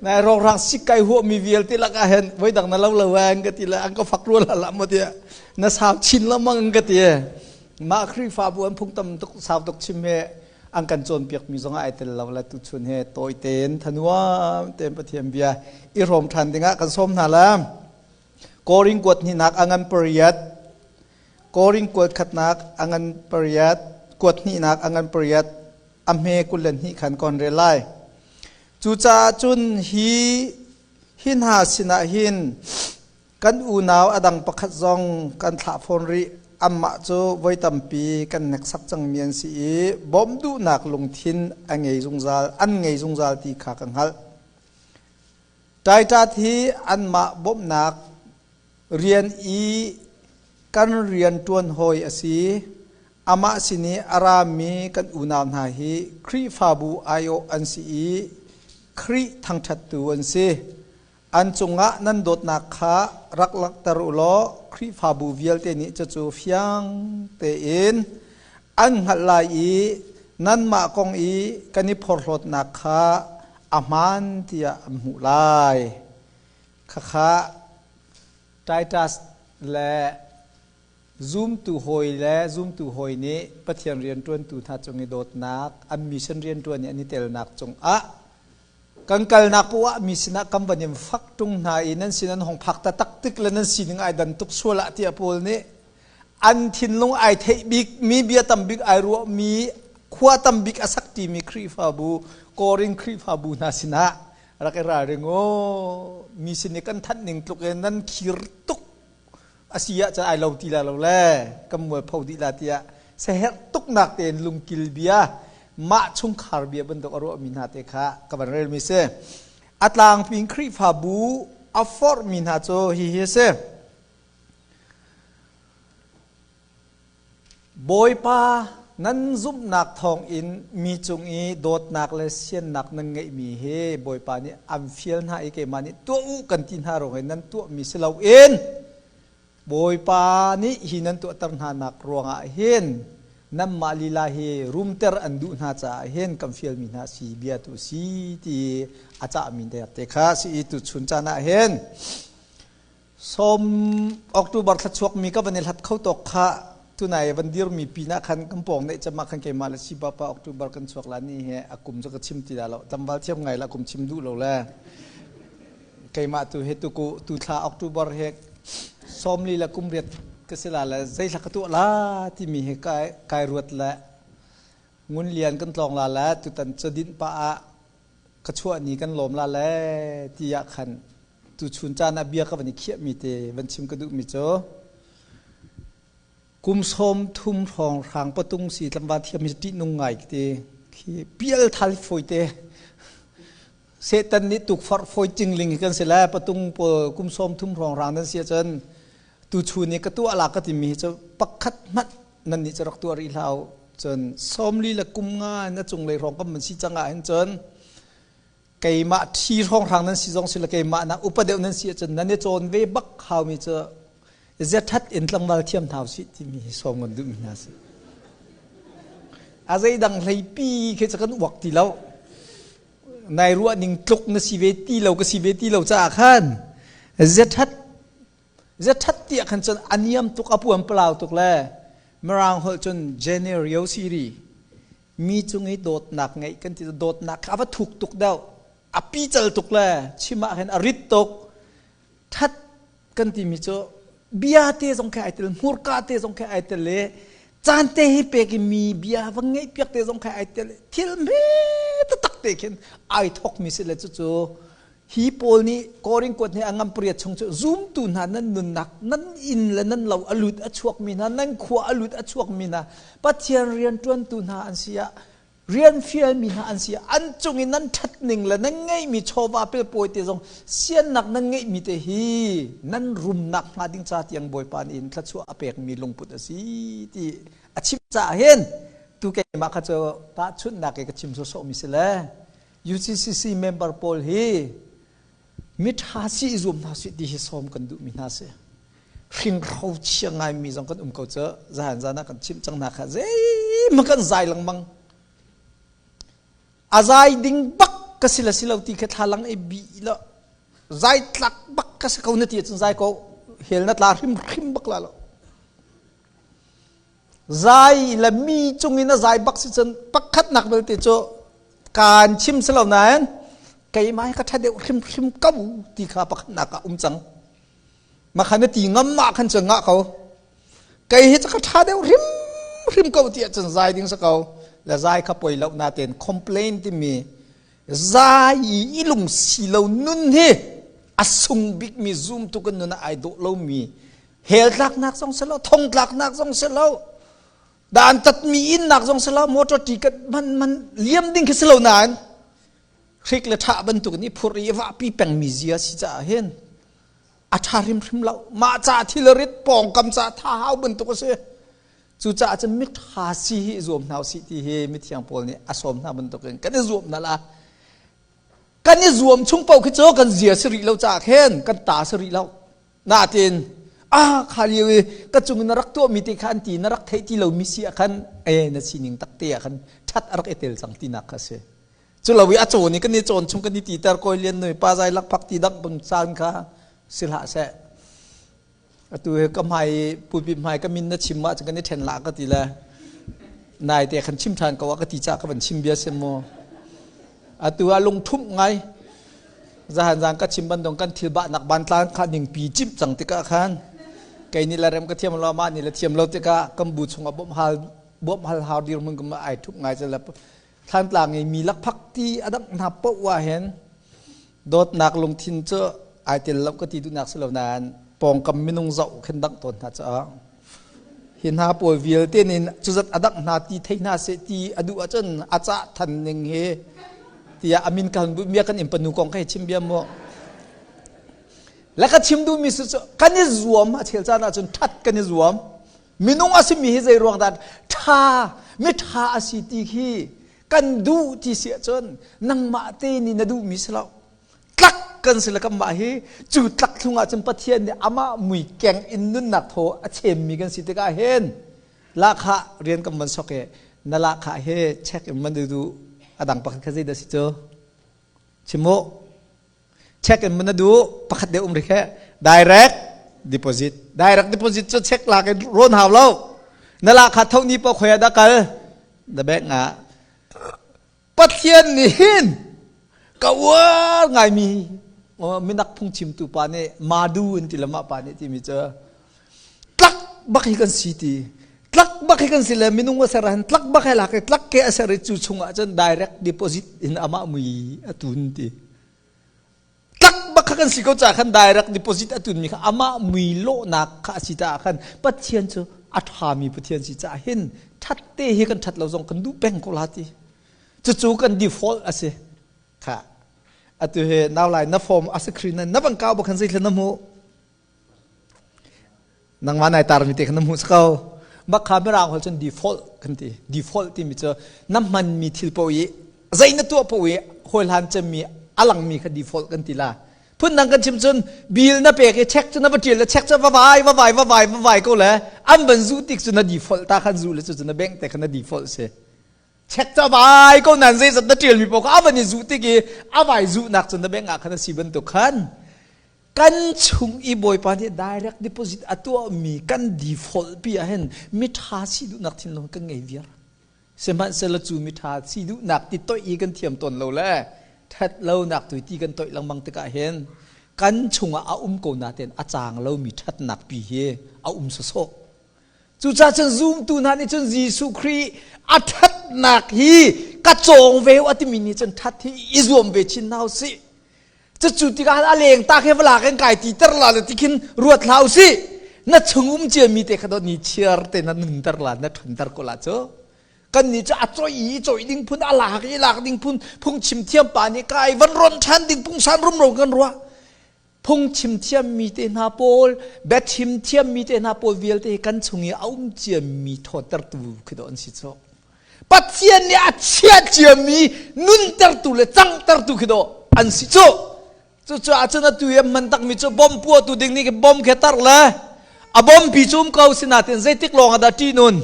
Nai rongrang sik kai huah mi vialte lakah hin voidang na lo lo an ka ti le an ka fak rua la mo tiah na sau chin lengmang ka ti. Mah Khrihfabu an phung tam tuk sau tuk chim he an kan cawnpiak mi zong ai tel lo la tu chun he tawi tein thanuam tein Pathian bia i hrawm ṭhan dingah kan sawm hna la. Korin kuat hnihnak a ngan pariat Korin kuat khatnak a ngan pariat kuat hnihnak a ngan pariat a hme 22 khan kon rel lai. Cucaah cun hi hi hna sinah hin kan unau a dang pakhat zong kan thlah fawn rih. Amah cu voi tampi kan hneksak cangmi an si i bawmh duhnak lungthin a ngei zungzal an ngei zungzal ti kha ka hngalh. Titus hi anmah bawmhnak rian i kan rianṭuan hawi a si. Amah sin i a rami kan unau hna hi Khrihfabu aiawh an si i Khrih thangṭhattu an si. An cungah nan dawtnak kha rak langhter u law Khrihfabu vialte nih cucu fiang tein an hngalh lai i nanmah kong i kan i phorhlawtnak kha a hmaan tiah an hmuh lai. Khakha Titus le zumtu hawi le zumtu hawi nih Pathian rianṭuantu hna cung i dawtnak, an mission rianṭuan i an i telnak cungah kan kalnak poah ah mi sinah kan van in fak ṭung hna i nan sin an hong phak taktak tik le nan sining ai dan tuk sual ah tiah Paul nih an thinlung ai theih bik mi bia tam bik ai ruah mi khua tam bik a sak ṭimi Khrihfabu Korin Khrihfabu hna sinah rak i ralring u mi sin i kan thanh ning tluk in nan khir tuk a si ah cun ai lo ti la lo le kan mualpho dih la tiah seherh tuknak tein lungkil bia mah chungkhar bia bantuk a ruahmi hna te kha ka van relmi si a tlangpi in Khrihfabu a forhmi hna cu hihi a si Bawipa nan zumhnak thawngin mi cung i dawtnak le siannak nan ngeihmi hi Bawipa nih an fial hna i keimah nih tuah u kan ti hna ruangin nan tuahmi si loin Bawipa nih hi nan tuahter hnanak ruangah hin nanmah lila hi rumter an duh hna caah hin kan fialmi hna si bia tu si ti a cahmi te kha si i tuchun caan ah hin Sawm October thla chuakmi ka van i hlat kho tawk kha tunai van dirmi pinah khan kan pawng neih cem ah khan keimah le si papa October kan chuak la ni he a kum cu ka chim ti la lo tlangval thiam ngai la kum chim duh lo le keimah tu he tuku tu thla October he sawmli le kum riat ka si la le zei thla ka tuah la timi he kai kai ruat le ngun lian kan tlawng la le tutan cadin pa ah ka chuah ni kan lawm la le tiah khan tuchun caan ah bia ka van i khiahmi te van chim ka duhmi cu kum 30 hrawng hrang patung si tlangval thiam hi ṭihnung ngai ti khi pial thal foi te Satan nih tukforh foi cingling hi kan si lai patung pawl kum 30 hrawng hrang nan si ahcun tuchun i ka tuah la ka timi hi cu pakhat hmanh nan nih cu rak tuah rih hlah u cun 40 le kum nga na cunglei hrawng kan man si cang ah hin cun keimah ṭhi hrawnghrang nan si zong si le keimah nak upa deuh nan si ahcun nan i cawn ve bak haumi cu ziaṭhat in tlangval thiam hna usih timi hi sawm kan duhmi hna si. A zeidang hleipi khi cu kan uak ti lo. Nai ruah ning tluk na si ve ti lo ka si ve ti lo caah khan ziaṭhat ziaṭhat tiah khan cun a niam tuk a puan palau tuk le Mirang holh cun generosity Mi cung i dawtnak ngeih kan ti dawtnak kha a va thuk tuk deuh. A pical tuk le chim ah khin a rit tuk. That kan timi cu bia te zong khi ai tel, hmurka te zong khi ai tel i caan te hi pek i mi bia va ngeih piak te zong khi ai tel i thil hme taktak te khin ai thokmi si le cucu Hi pawl nih Korin kuat nih a ngam pariat chung cu zumtu hna nan nunnak nan inn le nan lo a lut a chuakmi hna nan khua a lut a chuakmi hna Pathian rianṭuantu hna an si ah rian fialmi hna an si ah an cung i nan ṭhatning le nan ngeihmi chawva pelpawi te zong siannak nan ngeihmi te hi nan rumnak hnga ding ca tiang Bawipa nih in thluachuah a pekmi lungput a si ti a chim caah hin tu keimah kha cu tahchunhnak i ka chim sawsawhmi si le UCCC member pawl hi miṭha si i zuam hna sih ti hi sawm kan duhmi hna si. Hringhro chia ngaimi zong kan um ko cu zahan zan ah kan chimh cang hna kha zeihmanh kan zai lengmang. A zai ding bak Ka si le si lo ti kha thlalang i bi lo. Zai tlak bak ka si ko na ti ahcun zai ko hel na tla hrim hrim bak la lo. Zai le mi cung in a zai bak si cun pakhat nak belte cu kaan chim si lo nain keimah hi ka ṭha deuh hrimhrim ko ti kha pakhat nak ah um cang. Makhan na ti ngam ma khan cun ngah ko. Kei hi ka ṭha deuh hrimhrim ko ti ahcun zai ding si ko. Le zai kha poi lo natein complain timi zai i lung si lo nun hi a sung bikmi zumtu kan nun ah ai dawh lomi hell tlaknak zong si lo thong tlaknak zong si lo dan tatmi innak zong si lo motor ticket man man liam ding khi si lo nain hrik le ṭha bantuk in i phur i vahpi pengmi zia si caah hin a ṭha hrimhrim lo mah ca thilrit pawngkam ca tha hau bantuk a si cucaah cun miṭha si hi i zuam hna usih ti hi mithiang pawl nih a sawm hna bantukin kan i zuam hna la kan i zuam chung paoh khi cu kan zia si rih lo caah khin kan ta si rih lo Natin ah kha lio i ka cung na rak tuahmi te kha an ti na rak theih ti lomi si ah khan e na sining takte ah khan ṭhat a rak i tel cang tinak kha si. Cu lo i a cawn i kan i cawn chung kan i titer kawi lian noi pa zai lakphak ti dang bang caan kha si hlah seh. Atu he ka hmai pulpit hmai ka min na chim ah cun kan i ṭhen la ka ti le nai te khan chim ṭhan ko ah ka ti ca ka van chim bia sim mu. Atu ah lungṭhumh ngai Zahan zang ka chim bantuk kan thil bahnak bantlang kha ningpi cimh cang tikah khan kei nih le rem ka thiam lo mah nih le thiam lo tikah kan bu chungah bawmh hal bawmh hal hau dirhmun ka ai thup ngai le thlantlang i mi lakphak ti a dang hna poh ah hin dawtnak lungthin cu ai tel lo ka ti duhnak si lo nain pawngkam minung zoh khin dang tawn hna caah hi hna pawl vialte nin cuzat a dangh hna ti thei hna seh ti a duh ahcun a cah than ning hi tiah amin kan bia kan in panu kong kha chim bia mu le ka chim duhmi su cu kan i zuam a chel caan ahcun that kan i zuam minung a simi hi zei ruang dah tha mi tha a si ti khi kan duh ti si ahcun nangmah te nih na duhmi si lo tlak kan si le kanmah hi cu tlak thlung ah cun Pathian nih amah mui keng in nunnak thaw a chemmi kan si tikah hin lahkhah rian kan van sok i na lahkhah hi check in man du a dang pakhat kha zei dah si cu chim u check in man na du pakhat deuh um ri khe direct deposit direct deposit cu check lak in rawn hau lo na lahkhah tho ni pa khoi ah dah kal na bank ah Pathian nih hin ka uar ngaimi minak phungchimtu pa nih madu an ti le mah pa nih timi cu tlak bak hi kan si ti tlak bak hi kan si le minung a ser han tlak bak he lak i tlak ke a ser i cu chungah cun direct deposit in amah mui a tun ti tlak bak kha kan si ko ca khan direct deposit a tun mi kha amah mui lawhnak kha a si caah khan Pathian cu a ṭhami Pathian si caah hin ṭhat te hi kan ṭhat lo zong kan duh peng ko la ti cucu kan default a si kha atu he nau lai na form a si khri na na bang kau ba khan zei na hmu Nangmah nai tarmi te kha na hmuh ko. Bak kha mirang hol cun default kan ti. Default timi cu na hmanmi thil paoh i zei na tuah paoh i hawihlan cemmi a langmi kha default kan ti la. Phundang kan chim cun bill na pek i check cu na va ṭial le check cu va vai va vai va vai va vai ko le an van zuh tik cu na default ta khan zuh le cu cu na bank te kha na default si. Check cu a vai ko nan zeizat na ṭialmi paoh kha a van i zuh tik i a vai zuhnak cu na bank ah khan a si bantuk khan Kan chung i Bawipa nih direct deposit a tuahmi kan default pi ah hin miṭha si duhnak thinlung kan ngei viar. Sihmanhsehlaw cu miṭha si duhnak ti toih i kan thiam tawn lo le ṭhat lonak tu ti kan toih lengmang tikah hin kan chungah a um ko natein a caang lomi ṭhatnak pi hi a um sawsawh. Cucaah cun zumtu hna nih cun Jesuh Khrih a ṭhatnak hi ka cawng ve a timi nih cun ṭhat hi i zuam ve chin hna usih. Cucu tikah a leng ta khe valak in kai ti ter la le tikhin ruat hlah usih. Na chung um cia mi te kha dawt ni chiar te na nun ter la na ṭhan ter ko la cu. Kan nih cu a choi i choi ding phun a lak i lak ding phun phungchim thiam pa nih kai van ron ṭhan ding pungsan rumro kan ruah. Phungchim thiam mi te hna pawl biachim thiam mi te hna pawl vialte kan chung i a um cia mi thawtertu khi dawh an si cu. Pathian nih a chia ciami nuntertu le cangtertu khi dawh an si cu. Cucaah cun atu i an hman takmi cu bom puahtu ding nih bom khe tar le a bom pi cu um ko sinain zeitik lawng ah dah ṭih nun?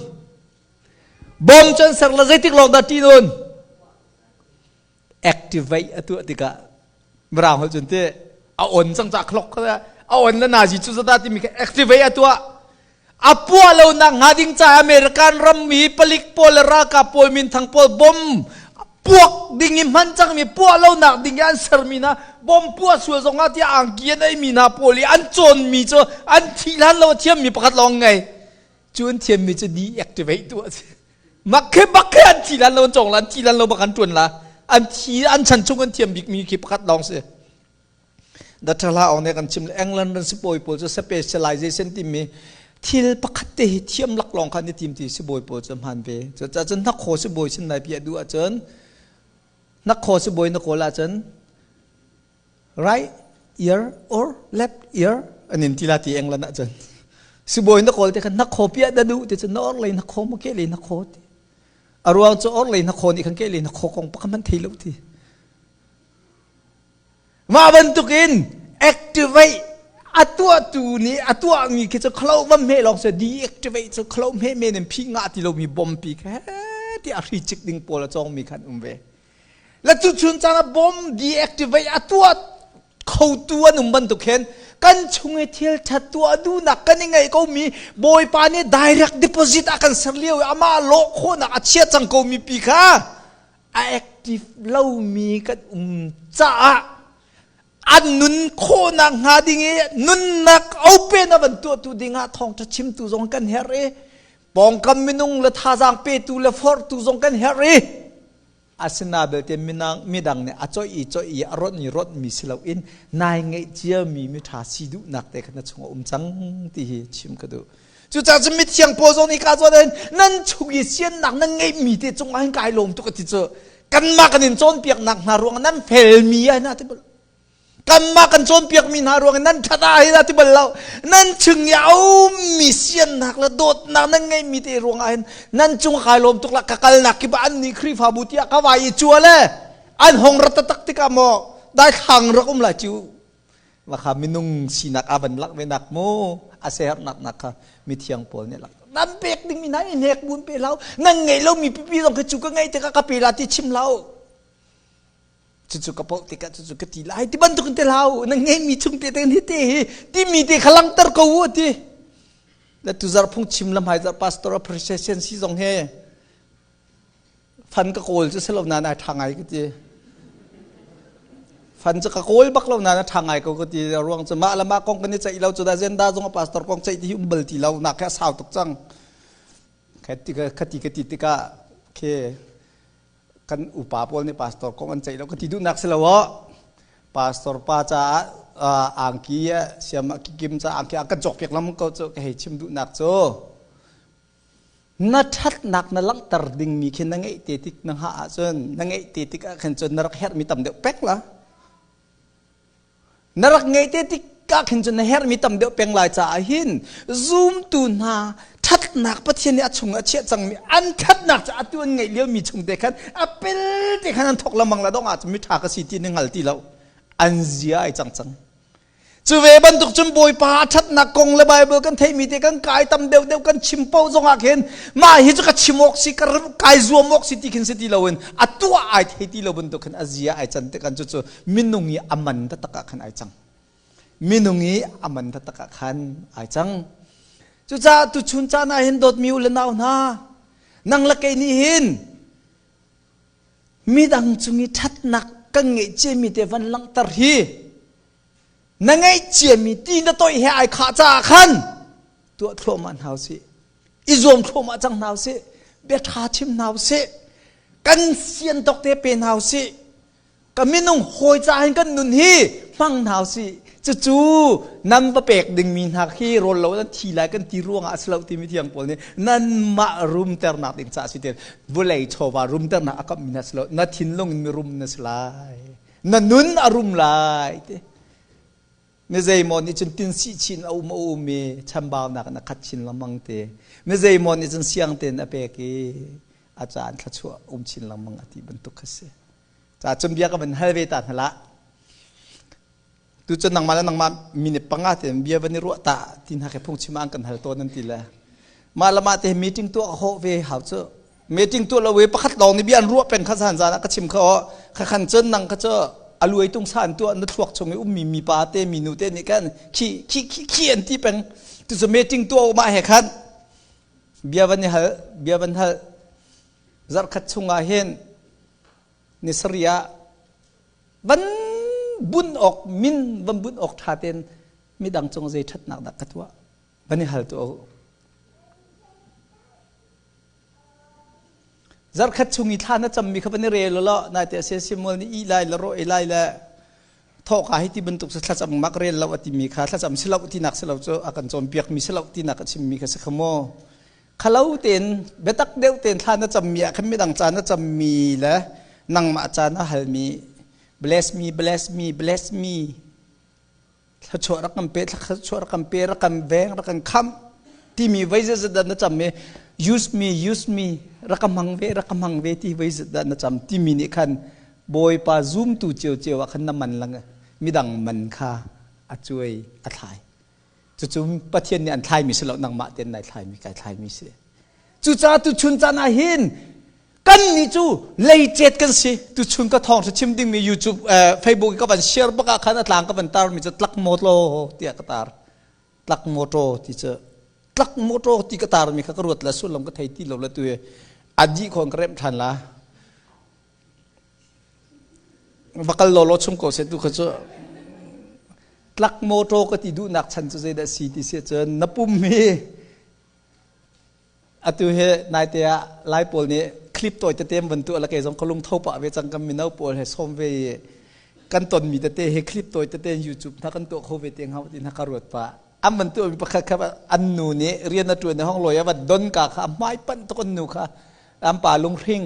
Bom cu an ser le zeitik lawng dah ṭih nun? Activate a tuah tikah Mirang holh cun te a on cang ca clock kha a on le nazi cu zata timi kha activate a tuah. A puah lo nak hnga ding ca American ram mi palik pawl le ralkap pawl minthang pawl bom puak ding i hman cangmi puah lo nak ding i an sermi hna bom puah sual zong ah tiah angki an eimi hna pawl i an cawnmi cu an thih hlan lo a thiammi pakhat lawng ngei. Cu an thiammi cu deactivate tu a si. Mak he bak he an thi lan lo an cawng la, an thi lan lo bak an tuan la. An thi an chan chung an thiam bikmi khi pakhat lawng si. Dr. Hla Aung nih kan chim England ran sibawi pawl cu specialization timi thil pakhat te hi thiam lak lawng kha an i tim ti sibawi pawl cu hman ve. Cucaah cun hnakhaw sibawi sin nai piah duh ahcun hnakhaw sibawi na kawl ahcun right ear or left ear an in ti la ti England ahcun sibawi na kawl te khan hnakhaw piah da duh ti cun na orhlei hnakhaw maw kehlei hnakhaw ti. A ruang cu orhlei hnakhaw nih khan kehlei hnakhaw kong pakhat hmanh thei lo ti. Mah bantukin activate a tuahtu nih a tuahmi khi cu khlo va hme lawng si deactivate cu khlo hme men in phih ngah ti lomi bompi kha ti a hri cik ding pawl a cawngmi khan um ve. La cu chun caan ah bom deactivate a tuah khotu an um bantuk hin kan chung i thil ṭhat tuah duhnak kan i ngeih komi Bawipa nih direct deposit a kan ser lio i amah lawh khawhnak a chia cang komi pi kha a active lomi kan um caah an nun khawhnak hnga ding i nunnak open a van tuahtu dingah thawngṭha chimtu zong kan herh i pawngkam minung le thazaang petu le forhtu zong kan herh i asina belte minang midang nih a coih i coih i a ronh i ronh mi si loin nai ngeih ciami miṭha si duhnak te kha na chungah um cang ti hi chim ka duh. Cucaah cun mithiang Paul zong nih ka zawn in nan chung i siannak nan ngeihmi te cungah hin kai lawm tuk a ti cu. Kanmah kan in cawnpiaknak hna ruangah nan felmi ai na ti bal. Kanmah kan cawnpiakmi hna ruangah nan ṭhat ah hi na ti bal lo. Nan chung i a ummi siannak le dawtnak nan ngeihmi te ruangah hin nan cung kai lawm tuk la ka kalnak kip ah an nih Khrihfabu tiah ka vai i cua le an hong rat taktak tikah maw daithlang rak um lai cu. Maka minung sinak a van lak ve nak mu a sernak nak kha mithiang pawl nih lak nan pek ding mi hna i hnek bun pe hlau nan ngei lo mi pipi zong khi cu ka ngei tikah ka pe la ti chim hlau cucu ka poh tikah cucu ka ti lai ti bantuk in te hlau nan ngei mi chung te te hi te hi ti mi te kha langter ko u ti la tu zar phung chim lam hai zar pastor appreciation si zong he Fan ka kawl cu si lo nain ai ṭha ngai ka ti. Fan cu ka kawl bak lo nain a ṭha ngai ko ka ti. Ruang cu mah le mah kong kan i ceih lo cu dah Zenda zong a pastor kong ceih ti hi um bal ti lo nak he a sau tuk cang. Kha ti ka ti tikah khi kan upa pawl nih pastor kong an ceih lo ka ti duhnak si lo aw. Pastor pa caah angki siam kim ca angki a kan cawk piak lam ko cu ka hei chim duhnak cu. Na ṭhatnak na langhter dingmi khi na ngeih te tik na hngah ahcun na ngeih te tik ah khin cun na rak herhmi tam deuh pek la. Na rak ngeih te tik ah khin cun na herhmi tam deuh peng lai caah hin zumtu hna ṭhatnak Pathian nih a chung a chiah cangmi an ṭhatnak cu atu an ngeih liomi chung te khan a pel te khan an thok lengmang la dong ahcun miṭha ka si ti na hngal ti lo. An zia ai cang cang. Cu ve bantuk cun Bawipa a ṭhatnak kong le Baibal kan theihmi te kan kai tam deuhdeuh kan chim paoh zongah khin mah hi cu ka chim awk si ka kai zuam awk si ti khin si ti loin a tuah ai thei ti lo bantuk khin a zia ai can te kan cucu minung i a man taktak ah khan ai cang. Minung i a man taktak ah khan ai cang. Cucaah tuchun caan ah hin dawtmi u le nau hna nang le kei nih hin midang cung i ṭhatnak kan ngeih ciami te van langhter hi na ngeih ciami ti na toih he ai khah caah khan tuah thluahmah hna usih, i zuam thluahmah cang hna usih, bia ṭha chim hna usih, kan sian tawk te pe hna usih, ka minung hawi ca hin kan nun hi hmang hna usih. Cucu nan va pek dingmi hna khi rawl lo nan thi lai kan ti ruangah a si lo timi thiang pawl nih nanmah rumternak ding caah si ti vulei chawva rumternak a kamhmi hna si lo, na thinlung in mirum na si lai, na nun a rum lai ti. Mi zeimaw nih cun tin sih chin a um a um i chambaunak in a khat chin lengmang te. Mi zeimaw nih cun siang tein a pek i a caan thluachuah um chin lengmang a ti bantuk kha si. Ca cun bia ka van hal ve ta hna lah. Tu cun nangmah le nangmah minute panga te bia van i ruah ta ti hna khi phungchim ah an kan hal tawn an ti le. Mah le mah te meeting tuah ka hawh ve hau cu. Meeting tuah lo i pakhat lawng nih bia an ruah peng kha zan zan ah ka chim kha aw. Kha khan cun nang kha cu a luai tung sa an tuah na thluak chung i ummi mi pa te mi nu te nih khan khi khi khi khi an ti peng. Tu cu meeting tuah mah he khan bia van i hal bia van hal zarhkhat chungah hin ni sarih ah van bun awk min van bun awk ṭha tein midang cung zei ṭhatnak dah ka tuah van i hal tuah u. Zarkhat chung i thla na cammi kha van i rel law nai te se simual nih i lai le ro i lai le thawka hi ti bantuk cu thlacam mak rel lo a timi kha thlacam si lo tinak si lo cu a kan cawnpiak mi si lo tinak a chimmi kha si kha maw khalo tein biatak deuh tein thla na cammi ah khan midang ca na cammi le nangmah ca na halmi bless me bless me bless me thluachuah rak kan pe thluachuah rak kan pe rak kan veng rak kan khamh timi voi zeizat dah na cam i use me use me rak ka hmang ve rak ka hmang ve ti voi zeizat dah na cam timi nih khan Bawipa zumtu ciocio ah khan na man lang midang man kha a cuai a thlai cucu Pathian nih an thlaimi si lo nangmah ten nai thlaimi kai thlaimi si cucaah tuchun caan ah hin kan nih cu leicet kan si tuchun ka thawng chim dingmi YouTube Facebook ka van share bak ah khan a tlang ka van tar mi cu tlak mawtlaw tiah ka tar tlak mawtaw ti cu tlak mawtaw ti ka tar mi kha ka ruat la sullam ka thei ti lo la tu adi khon ka rem than la va kal law law chung ko se tu kha cu tlak mawtaw ka ti duhnak chan cu zeidah si ti si cun na pum hi Atu hi naite ah Lai pawl nih clip tawi tete an van tuah la kei zong ka lung tho pah ve cang kan mino pawl he sawm ve i kan tonmi tete hi clip tawi tete in YouTube hna kan tuah kho ve te hnga ti hna ka ruat pah. An van tuahmi pakhat kha an nu nih rian a ṭuan i hong lawi a van don ka kha a hmai panh tuk an nu kha an pa lunghring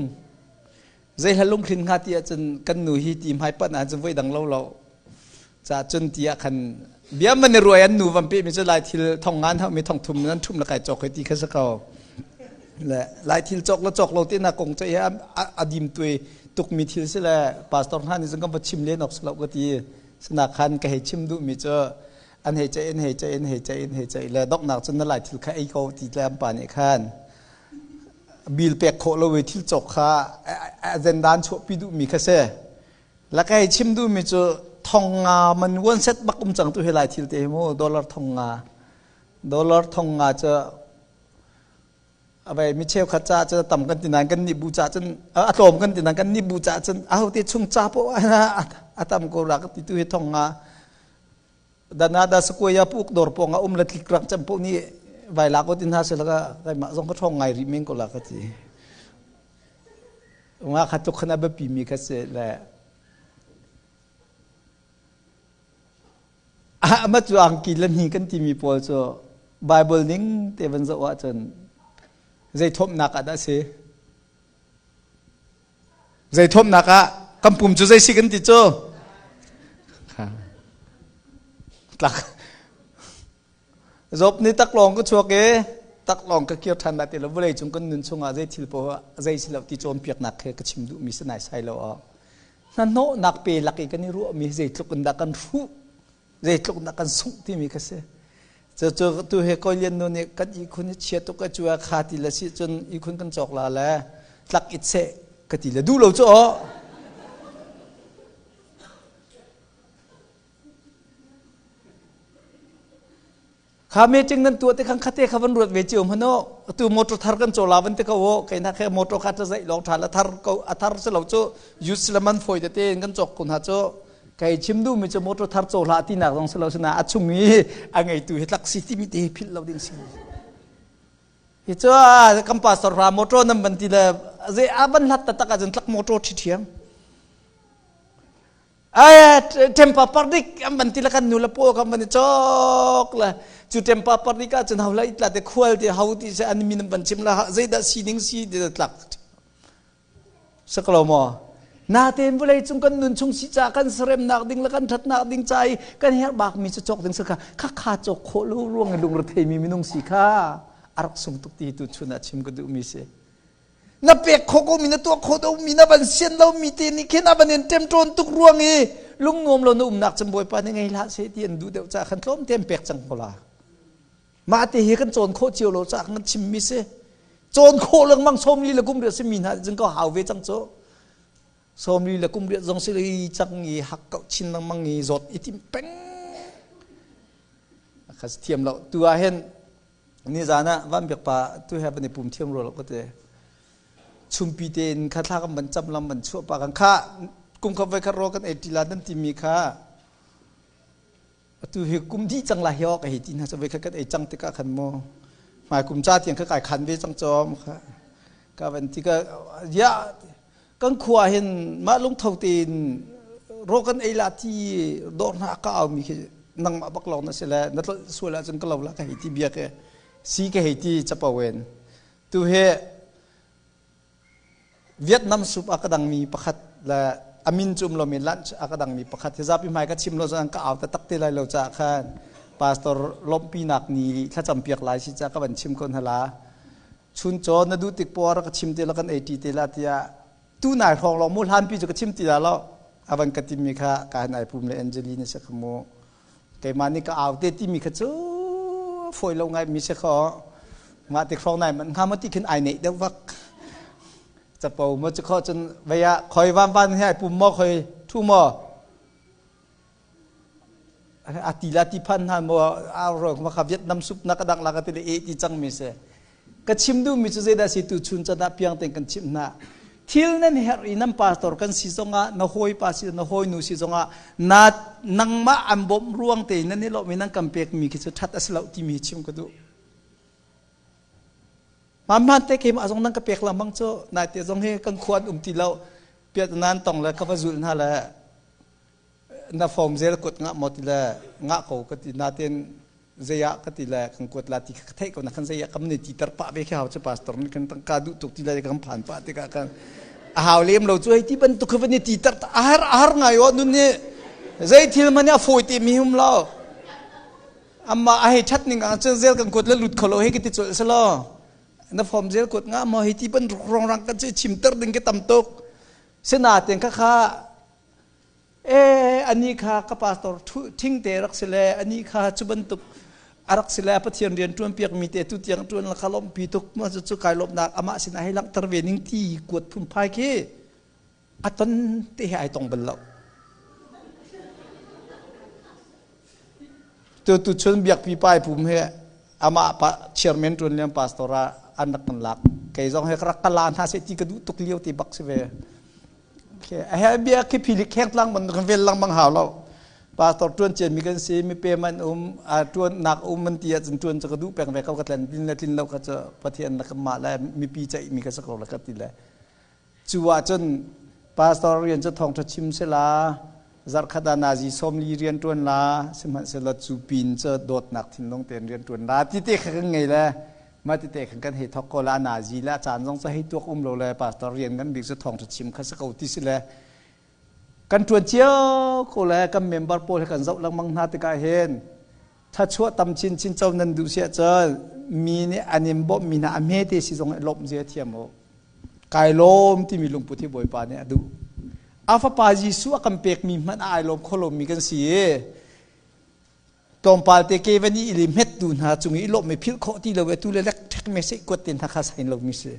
zei hla lunghrin hnga ti ahcun kan nu hi ti hmai panh ahcun voi dang lo lo ca cun ti ah khan bia man i ruai an nu van pe mi cu lai thil thong ngan hau mi thong thum nan thum la kai cawk hoi ti kha si ko le lai thil cawk la cawk lo te na kong che a dim tui tuk mi thil si le pastor hna nih zong kan va chim len ok si lo ka ti sana khan ka hei chim duh mi cu an hei che in hei che in hei che in hei che le doknak cun na lai thil kha ei ko ti tle an pa nih khan bil pek khawh lo i thil cawk kha a zendan chuahpi duhmi kha si. La kai chim duhmi cu thong nga man uan set bak um cang tu hi lai thil te hi mu dollar thong nga dollar thong nga cu abai mi cheu khat ca cu tam kan ti nain kan nih bu ca cun a tlawm kan ti nain kan nih bu ca cun aho te chung ca po a tam ko ra ka ti tu hi thong nga dana da sakuaya puk dor pong a um la tlik rak cam po ni vai la ko tin ha se laka kai ma zong ka thong ngai ri men ko la ka ti nga kha tuk khana ba pi mi kha se le a ma chu ang ki lan hi kan ti mi pawl chu bible ning te van zo ah cun zei thom nak ah dah si Zei thawmnak ah kan pum cu zei si kan ti cu? Tlak. Job nih taklawng ka chuak i taklawng ka kir ṭhan lai ti lo vawlei cung kan nun chungah zei thil poah zei si lo ti cawnpiaknak he ka chim duhmi si nai sai lo ah hnahnawhnak pe lak i kan i ruahmi zeitluk in dah kan hruh zeitluk dah kan sungh timi kha si cu tu he koi lian nu nih kan ihkhun hi chia tuk a cu a kha ti le si cun ihkhun kan cawk la le tlak it seh ka ti le duh lo cu aw Kha meeting nan tuah te khan khate kha van ruat ve cio hmano tu motor thar kan cawla van te ko o kai na khe motor kha ta zai long tha la thar ko a thar se lo chu use la man foi te te kan chok kun ha chu kai chim du mi chu motor thar chaw hla ti nak zong se lo sina a chung i a ngei tu hi tlak si ti mi te phil lo ding si hi chu kan pastor ra motor nam ban ti le ze a ban hlat ta tak a jan tlak motor thi thiam Ai tempa pardik an van ti le kan nu le paw kan van i cawk le cu tempa pardik ah cun ho la itla te khual te ho ti se an min an van chim la zeidah sining si ti tlak saklo maw natein vawlei cung kan nun chung si ca kan sarem nak ding le kan that nak ding ca i kan herh bak mi cu cawk ding sa kha kha kha cawk khawh lo ruang i lungre thei mi minung si kha arak sung tuk ti tu chun ah chim ka duh mi si Na pek khawh ko mi na tuah khawh do mi na van sian lo mi te nih khin a van in ṭemṭawn tuk ruang i lungnuam lo na umnak cun Bawipa nih ngei hlah seh ti an duh deuh caah khan tlawm te an pek cang ko la. Mah te hi kan cawn khawh cio lo caah kan chim mi si. Cawn khawh lengmang 40 le kum riat simi hna cun ka hau ve cang cu. 40 le kum riat zong si i cang i hak kau chin lengmang i zawt i tim peng. Kha thiam lo. Tu ah hin ni zan ah van biak pa tu he van i pum thiam ro lo ka te. Chumpi tein kha thla kan van cam lam van chuah pa kan kha kum kha voi khat ro kan ei ti la nan timi kha Atu hi kum dih cang lai hi ka hei ti hna cu voikhat kan ei cang tikah khan mu hmai kum ca tiang kha kai khan ve cang cawm kha ka van ti ka ya kan khua hin mah lungtho tein ro kan ei la ti dawr hna ka au mi khi nangmah bak lawng na si le na tlolh sual ahcun ka lo la ka hei ti bia ke si ka hei ti capo in tu hi Vietnam soup a ka dangmi pakhat le a min cu um lomi lunch a ka dangmi pakhat hi zapi hmai ka chim lo cun ka au taktak te lai lo caah khan pastor lawmhpinak ni thlacam piak lai si caah ka van chim ko hna la. Chun caw na duh tik poah rak ka chim te la kan ei ṭi te la tiah tu nai hrawng lawng mu hlanpi cu ka chim ti la lo. A van ka timi kha ka han ai pum le Angelina si kha mu. Keimah nih ka au te timi kha cu fawi lo ngai mi si kho. Mah tik hrawng nai man hnga maw ti khin ai neih deuh vak. Capo maw cu kho cun vei ah khoi van van hi ai pum maw khoi thu maw a ti la ti phan hna maw a ro ma kha Vietnam sup na ka dang la ka ti le e ti cang mi si. Ka chim duhmi cu zeidah si tu chun can ah piang tein kan chimh hna. Thil nan herh i nan pastor kan si zongah, na hawipa si na hawinu si zongah, na nangmah an bawmh ruang tein nan i lawmh i nan kan pekmi khi cu ṭhat a si lo timi chim ka duh. Hmaan te keimah zong nan ka pek lengmang cu naite zong hi kan khua an um ti lo. Piat nan tong le ka va zulh hna le na form zel kut ngah maw ti le ngah ko ka ti natin zei ah ka ti le kan kuat la ti ka theih ko na kan zei ah kam ni ti tar pah ve khi hau cu pastor nih kan tangka duh tuk ti le kan phan pah tikah kan a hau lem lo cu hei ti bantuk kha van i ti tar a har a har ngai o nun nih zei thil man a fawi te mi hum lo amma a hei that ning ah cun zel kan kuat le lut kho lo hei ka ti col selo na form zel kuat nga maw hei ti ban rong rang kan che chim ter ding ke tam tuk sinaten kha kha E ani kha ka pastor thing te rak si le ani kha cu bantuk a rak si le Pathian rian ṭuan piak mi te tu tiang ṭuan la kha lawmhpi tuk ma cu cu kai lawmhnak amah sinah hei langhter ve ning ti kuat phunphai khi a ton te he ai tong bal lo. Tu tu chun biakpi pai pum he amah pa chairman ṭuan liam pastor ah an rak kan lak kei zong he ka rak ka la hna se ti ka duh tuk lio ti bak si ve. A he bia khi philik kheng tlang ban kan vel lengmang hau lo. Pastor tuan cia mi kan si mi pe man um a tuan nak um man ti ahcun tuan cu ka duh peng ve ko ka tlen tin le tlin lo kha cu Pathian na kan mah le mipi ceih mi ka si ko le ka ti le cu ahcun pastor rian cu thawngtha chim sela zarkhat ah nazi 40 rian tuan la sihmanhsehlaw cu pin cu dawtnak thinlung tein rian tuan la ti te kha kan ngei le Mah tete khan kan hei thok ko la nazi le a caan zong cu hei tuak um lo le pastor rian ngan bik cu thawngṭha chim kha si ko ti si le kan ṭuan cio ko le kan member pawl he kan zoh lengmang hna tikah hin thachuah tam chinchin co nan duh siah cun mi nih an in bawmh mi hna a hme te si zong lawmh zia thiam u kai lawm timi lungput hi Bawipa nih a duh a fapa Jesuh a kan pekmi hmanh a ai lawm kho lomi kan si i Tlawmpal te ke van i ili hmettu hna cung i lawmh mi philh khawh ti lo e tu le lek ṭhek me se kuat te hna kha sain lo mi si.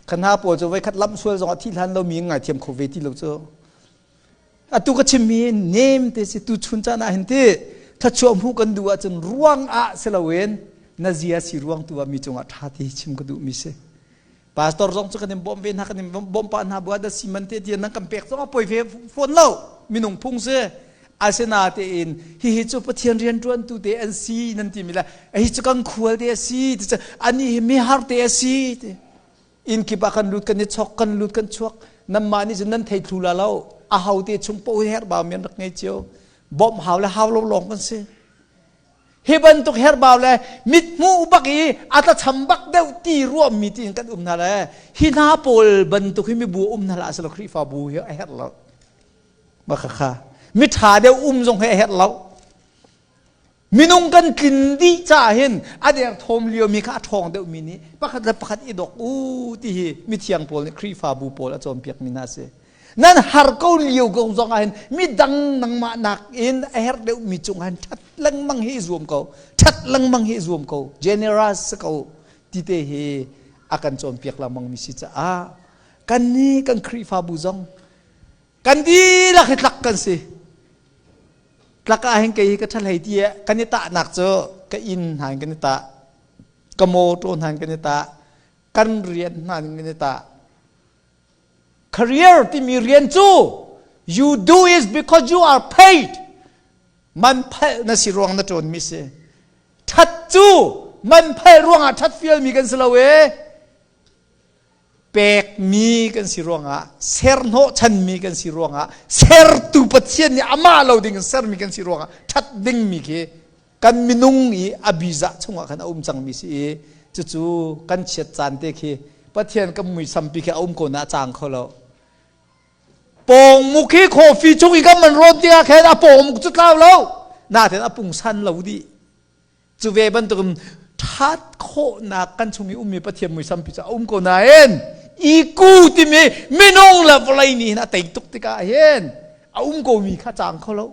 Kha hna pawl cu voikhat lamh sual zong ah thi hlan lo mi ngai thiam kho ve ti lo cu. Atu ka chim mi nem te si tu chun caan ah hin ti thachuah hmuh kan duh ahcun ruang ah si loin na zia si ruang tu ah mi cungah ṭha ti chim ka duh mi si. Pastor zong cu kan in bawmh ve hna kan in bawmh pah hna bu ah da siman te tian nan kan pek zong a poi ve fawn lo minung phung si asinatein hihi cu Pathian rianṭuantu te an si nan ti mi le hi cu kan khual te a si ti cu ani hi mihar te a si ti inn kip ah kan lut kan i chok kan lut kan chuak nanmah nih cun nan thei thlu la lo a ho te chung paoh hi herhbau mi an rak ngei cio bawmh hau le hau lo lawng kan si Hi bantuk herbau le mithmuh bak i a tlacham bak deuh ti ruahmi tiin kan um hna le hi hna pawl bantuk hi mibu um hna hlah selaw Khrihfabu hi a herh lo. Ma kha kha mi ṭha deuh um zong hi a herh lo. Minung kan tlin dih caah hin a derthawm liomi kha a ṭhawng deuhmi nih pakhat le pakhat i dok u ti hi mithiang pawl nih Khrihfabu pawl a cawnpiakmi hna a si. Nan har ko lio ko zong ah hin midang nangmah nakin a herh deuhmi cung ah hin ṭhat lengmang hi i zuam ko. Ṭhat lengmang hi i zuam ko. Generous si ko. Ti te hi a kan cawnpiak lengmang mi si caah kan nih kan Khrihfabu zong kan dihlak hi tlak kan si. Tlak ah hin kei hi ka ṭha hlei ti kan i tahnak cu ka inn hna in kan i tah, ka mawṭaw hna in kan i tah, kan rian hna in kan i tah. Career timi rian cu you do is because you are paid. Man phalh na si ruang na ṭawnmi si. Ṭhat cu man phalh ruangah ṭhat fialmi kan si lo ee. Pekmi kan si ruangah, serhnawh chanmi kan si ruangah, sertu Pathian nih amah lo ding in sermi kan si ruangah ṭhat dingmi khi kan minung i a biza chungah khan a um cangmi si i cucu kan chiat caan te khi Pathian kan muisampi khi a um ko na a cang kho lo. Pawngmuk hi coffee chung i kan man rawn tikah khin a pawngmuk cu tlau lo. Nain a pungsan lo dih. Cu ve bantukin ṭhat khawhnak kan chung i ummi Pathian muisampi cu a um ko nain iku timi minung le vawlei nih hin a tei tuk tikah hin a um komi kha cang kho lo.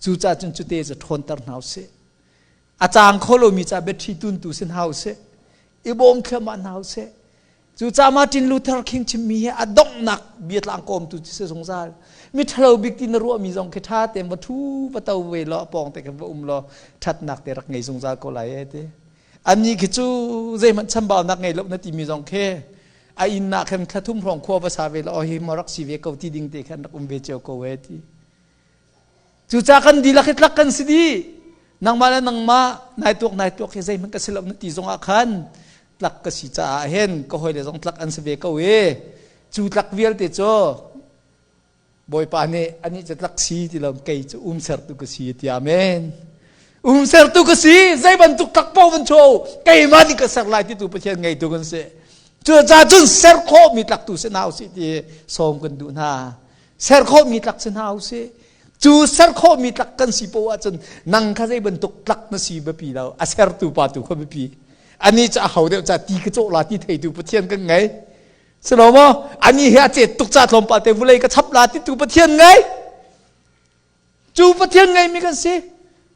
Cucaah cun cute cu ṭhawnter hna usih. A cang kho lomi ca biaṭhi tuntu si hna usih. I bawm thluahmah hna usih. Cucaah Martin Luther King chimmi hi a donghnak biatlang kawmtu cu si zungzal. Mi ṭhalo bik ti na ruahmi zong khi ṭha tein va ṭhu va to ve law a pawng te khan va um law ṭhatnak te rak ngei zungzal ko lai e ti. Annih khi cu zeihmanh chambaunak ngei lo na timi zong khi a inn ah khan thla thum hrawng khua va sa ve law hi maw rak si ve ko ti ding te khan rak um ve cio ko e ti. Cucaah kan dihlak hi tlak kan si dih. Nangmah le nangmah nai tuak nai tuak hi zeihmanh ka si lo na ti zongah khan tlak ka si caah hin ka hawile zong tlak an si ve ko i cu tlak vialte cu Bawipa nih anih cu tlak si ti lo kei cu umsertu ka si ti amen. Umsertu ka si zei bantuk tlak paoh van cho keimah nih ka ser lai ti tu Pathian ngeitu kan si. Cucaah cun ser khawhmi tlak tu si hna usih ti sawm kan duh hna. Ser khawhmi tlak si hna usih. Cu ser khawhmi tlak kan si poah ahcun nang kha zei bantuk tlak na si biapi lo. A sertu pa tu kha biapi. Ani cu a ho deuh ca ti ka cawh la ti theitu Pathian kan ngei. Si lo maw? Ani hi a cet tuk ca tlawmpal te vulei ka chap la ti tu Pathian ngei. Cu Pathian ngeimi kan si.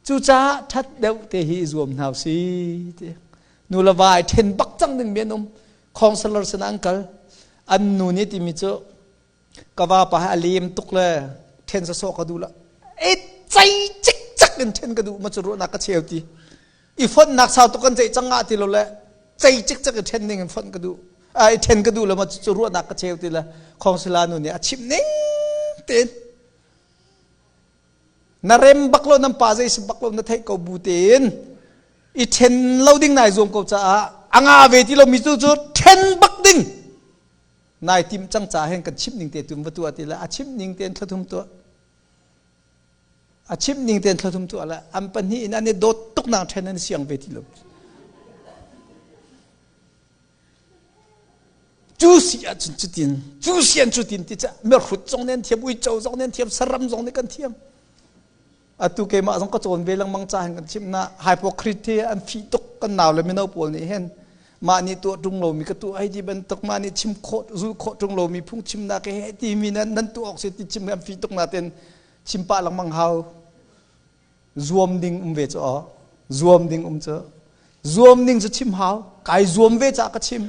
Cucaah ṭhat deuh te hi i zuam hna si. Nu le va ai ṭhen bak cang ding mi an um. Counselor sin an kal. An nu nih timi cu ka vapa hi a lem tuk le ṭhen sawsawh ka duh lo e cei cikcek in ṭhen ka duh ma cu ruahnak ka cheu ti i fonhnak sau tuk kan ceih cang ah ti lo le cei cikcek i ṭhen ding in fonh ka duh i ṭhen ka duh lo ma cu ruahnak ka cheu ti le khongsila nu nih a chimh ning tein na rem bak lo nan pa zei si bak lo na theih ko bu tein i ṭhen lo ding nai zuam ko caah a nga ve ti lo mi tu cu ṭhen bak ding Nai tim cang ca hen kan chimh ning te tum va tuah ti le a chimh ning tein thlathum tuah. A chimh ning tein thlathum tuah le an pahnih in an i dawt tuk nang then an siang ve ti lo. Cu si ahcun cutin, cu sian cutin ti ca mirhrut zong nih an thiam, uico zong nih an thiam, saram zong nih kan thiam. Atu keimah zong ka cawn ve lengmang ca hin kan chimh na hypocrite hi an fih tuk kan nau le mino pawl nih hin mah nih tuah ṭung lomi ka tuah hei ti bantuk mah nih chim khawh zul khawh ṭung lomi phung chimnak he ti mi nan nan tuah awk si ti chim an fih tuk na ten chim pah lengmang hau zuam ding um ve cu aw zuam ding um cu zuam ding cu chim hau kai zuam ve ca ka chim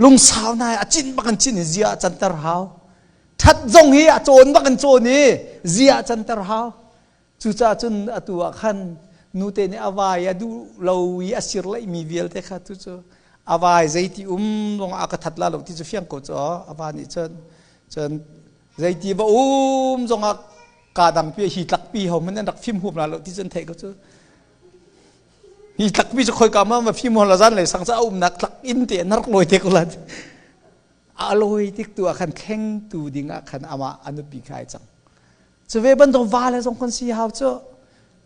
lungsau nai a cin bak an cin i zia a canter hau that zong hi a cawn bak an cawn i zia a canter hau cucaah cun atu ah khan nute nih a vai a duh lo i a sir laihmi vialte kha tu cu a vai zeiti um zong a ka that la lo ti cu fiang ko cu a va nih cun cun zeiti va um zong ah ka dang pi hi tlak pi ho man an rak fim huam la lo ti cun theih ko cu Hi tlakpi cu khoika ma ma fim hol zan lei sang ca umnak tlak in te na rak lawi te ko la. A lawi tik tu ah khan thleng tu ding ah khan amah anupi kha ai cang. Cu ve bantuk va le zong kan si hau cu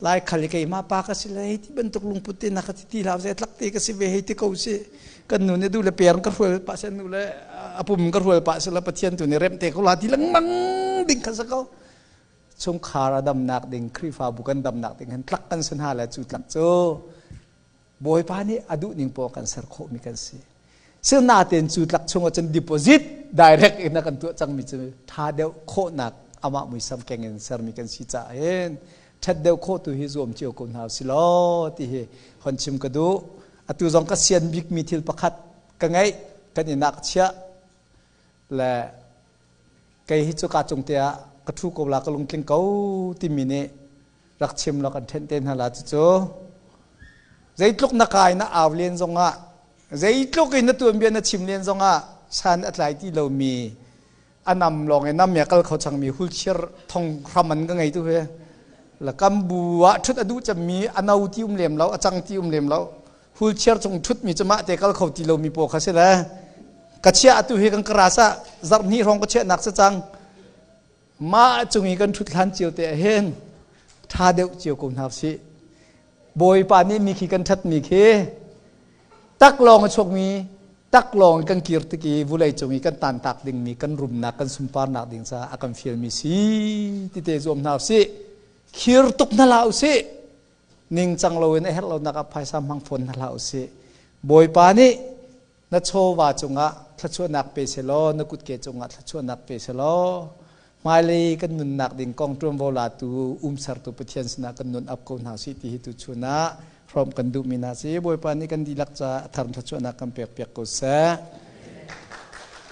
lai khal i keimah pa ka si le hei ti bantuk lungput te na ka ti ti hlau se tlak te ka si ve hei ti ko si kan nu nih du le per ka hrual pa se nu le apum ka hrual pa se la pathian tu nih rem te ko la ti lengmang ding kha sa ko Chungkhar a damnak ding Khrihfabu kan damnak ding hin tlak kan si hna le cu tlak cu Bawipa nih a duh ning paoh kan ser khawhmi kan si. Sinain cu tlak chungah cun deposit direct in a kan tuah cangmi cu ṭha deuh khawhnak amah muisam keng in sermi kan si caah hin ṭhat deuh khawh tu hi zuam cio ko hna usih law ti hi hon chim ka duh. Atu zong ka sian bikmi thil pakhat ka ngeih, kan inn ah ka chiah. Le kei hi cu ka cung te ah ka ṭhu ko la, ka lungtling ko timi nih rak chim law kan ṭhenh te hna la. Cucu zeitluk na kai na au len zongah, zeitluk in na tuanbia na chim len zongah, san a tlai ti lomi a nam lawng i nam ya kal kho changmi hulchir thong hram an ka ngei tu he la kam bu ah ṭhut a duh cemmi, a no ti um lem lo, a cang ti um lem lo, wheelchair cung ṭhut mi cu mah te kal kho ti lomi paw kha si le ka chiah. Atu hi kan karas ah zarh hnih hrawng ka chiahnak si cang. Mah cung i kan ṭhut hlan cio te ah hin ṭha deuh cio ko hna sih. Bawipa nih mi khi kan ṭhat mi khi tak lawng a chuakmi, tak lawng kan kir tik i vulei cung i kan tantak dingmi kan rumnak, kan sunparnak ding caah a kan fialmi si ti te zuam hna usih. Khir tuk hna hlah usih. Ningcang loin a herh lonak ah phaisa hmang fawn hna hlah usih. Bawipa nih na chawva cungah thluachuahnak pe selaw, na kutke cungah thluachuahnak pe selaw, hmailei kan nunnak ding kong ṭuanvo latu, umsertu Pathian sinah kan nun ap ko hna sih ti hi tuchun ah hrawm kan duhmi hna si. Bawipa nih kan dihlak caah a thar thluachuahnak kan pek piak ko seh.